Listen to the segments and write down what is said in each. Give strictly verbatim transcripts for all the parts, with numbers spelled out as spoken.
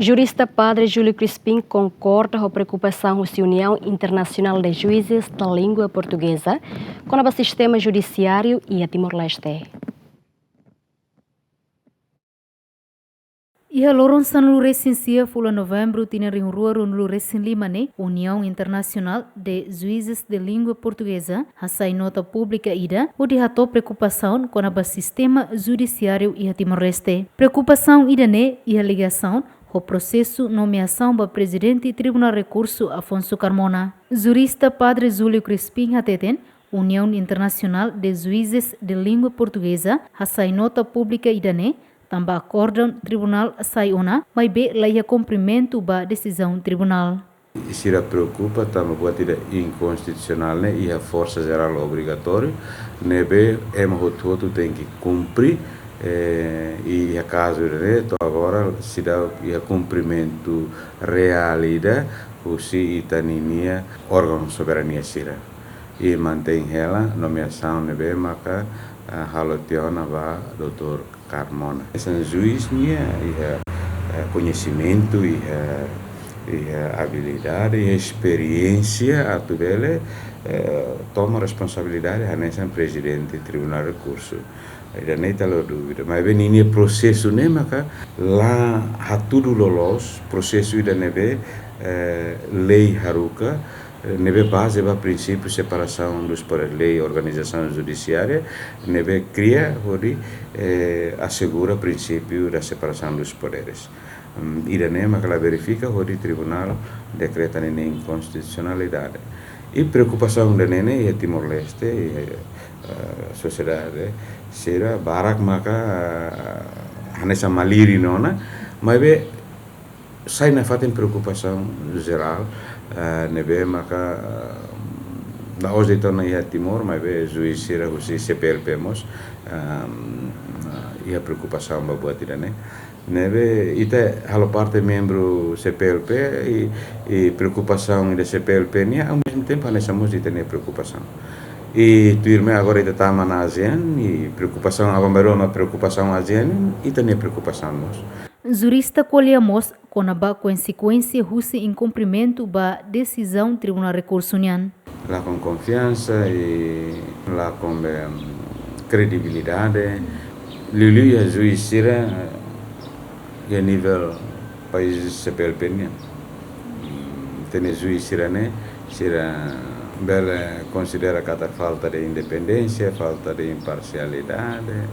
Jurista Padre Júlio Crispim konkorda ho preokupasaun husi União Internacional de Juízes da Língua Portuguesa kona-ba sistema judisiáriu iha Timor-Leste. Iha loron sanulu-resin-sia fulan Novembru tinan rihun rua ruanulu-resin-lima ne'e, União Internacional de Juízes de Língua Portuguesa hasai nota públika ida hodi hato'o preokupasaun kona-ba sistema judisiáriu iha Timor-Leste. Preokupasaun ida-ne'e iha ligasaun ho prosesu nomeasaun ba Prezidente Tribunál Rekursu Afonso Carmona. Jurista Padre Júlio Crispim hateten, União Internacional de Juízes de Língua Portuguesa hasai nota públika ida-ne'e tanba akordaun tribunál sai ona, maibé la iha kumprimentu ba desizaun tribunál. Sira preokupa tanba buat ida inkonstitusionál ne'e iha forsa jerál obrigatóriu, ne'ebé ema hotu-hotu tenke kumpre, eh, i iha kazu ida-ne'e to'o agora seidauk iha kumprimentu reál ida husi ita-ninia órgaun soberania sira. I mantein hela nomeasaun ne'ebé maka, ah, halo tiha ona ba doutór Carmona. Hanesan juís nia iha, eh, koñesimentu, iha, iha abilidade, iha esperiénsia atu bele, eh, toma responsabilidade hanesan Prezidente Tribunál Rekursu. Ida-ne'e ita la dúvida. Maibé ninia prosesu ne'e maka la hatudu loloos prosesu ida ne'ebé, eh, lei haruka, eh, ne'ebé baze ba prinsípiu separasaun dos poderes, lei organizasaun judisiária, ne'ebé kria hodi, eh, asegura prinsípiu da separação dos poderes. Hmm, ida-ne'e maka la verifika hodi tribunál dekreta ninia inkonstitusionalidade. I preokupasaun ida-ne'e ne'e iha Timor-Leste, iha, eh, sosiedade sira barak maka, eh, hanesan malirin ona, maibé sai nafatin preokupasaun jerál, eh, ne'ebé maka, eh, la'ós de'it ona iha Timor, maibé juís sira husi C P L P mós, ehm, iha preokupasaun ba buat ida-ne'e. Ne'ebé ita halo parte membru C P L P i, i preokupasaun ida C P L P nian, ao mesmo tempo, hanesan mós ita-nia preokupasaun. I tuirmai agora ita tama ona ASEAN, i preokupasaun aban-bainrua mak preokupasaun ASEAN, ita-nia preokupasaun mós. Jurista ko'alia mós kona-ba konsekuénsia husi inkumprimentu ba desizaun Tribunál Rekursu nian. Lakon konfiansa i lakon be, mm, kredibilidade. Liuliu iha juís sira, eh, iha nivel país C P L P nian. Mm, ita-nia juís sira-ne'e, sira bele konsidera katak falta de independénsia, falta de imparsialidade,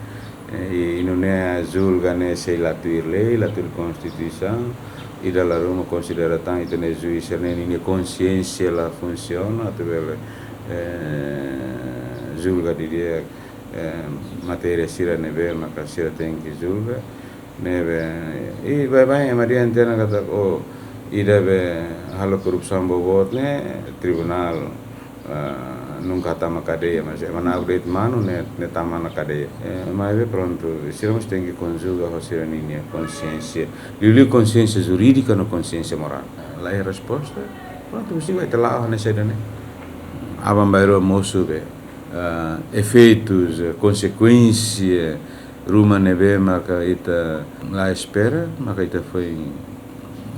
eh, i, i nune'e julga ne'e sei la tuir lei, la tuir konstituisaun, i dala ruma konsidera tan ita-nia juís sira-ne'e ninia konsiénsia la funsiona, atu bele, eh, julga didi'ak, eh, matéria sira ne'ebé maka sira tenke julga, ne'ebé, i baibain ema dehan tiha ona katak, oh, ida be halo korrupsaun boboot ne'e, tribunál, ah, nunka tama kadeia, mas ema na'ok de'it manu ne'e, ne'e tama ona kadeia. Eh, maibé prontu, sira mós tenke konjuga ho sira-ninia konsiénsia. Liuliu konsiénsia jurídika no konsiénsia morál. La iha resposta, prontu, husi ba ita la'o hanesan ida-ne'e. Aban-bainrua mosu be, ah, efeitus, eh, konsekuénsia ruma ne'ebé maka ita la espera, maka ita foin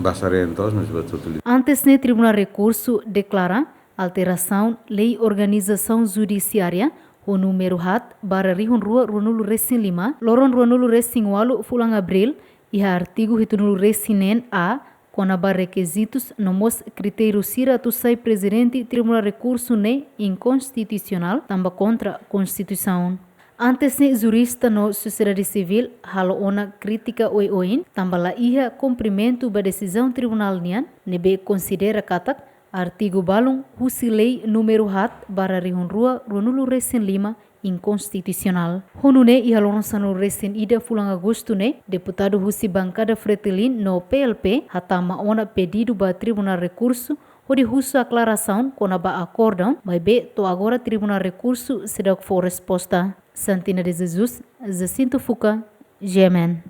basa reen toos, mas buat hotu liu. Antes ne'e Tribunál Rekursu deklara alterasaun Lei Organizasaun Judisiária ho númeru haat barra rihun rua ruanulu-resin-lima, loron ruanulu-resin-ualu fulan Abríl, iha artigu hitunulu-resin-neen A, kona-ba rekizitus no mós kritériu sira atu sai Prezidente Tribunál Rekursu ne'e inkonstitusionál, tanba kontra Konstituisaun. Antes ne'e jurista no sosiedade sivíl halo ona krítika oioin, tanba la iha kumprimentu ba desizaun tribunál nian, ne'ebé konsidera katak artigu balun husi Lei númeru haat barra rihun rua ruanulu-resin-lima inkonstitusionál. Ho nune'e iha loron sanulu-resin-ida fulan Agostu ne'e, deputadu husi bankada Fretilin no P L P hatama ona pedidu ba Tribunál Rekursu hodi husu aklarasaun kona-ba akordaun, maibé to'o agora Tribunál Rekursu seidauk fó resposta. Santina de Jesus, Jacinto Fuca, G M N.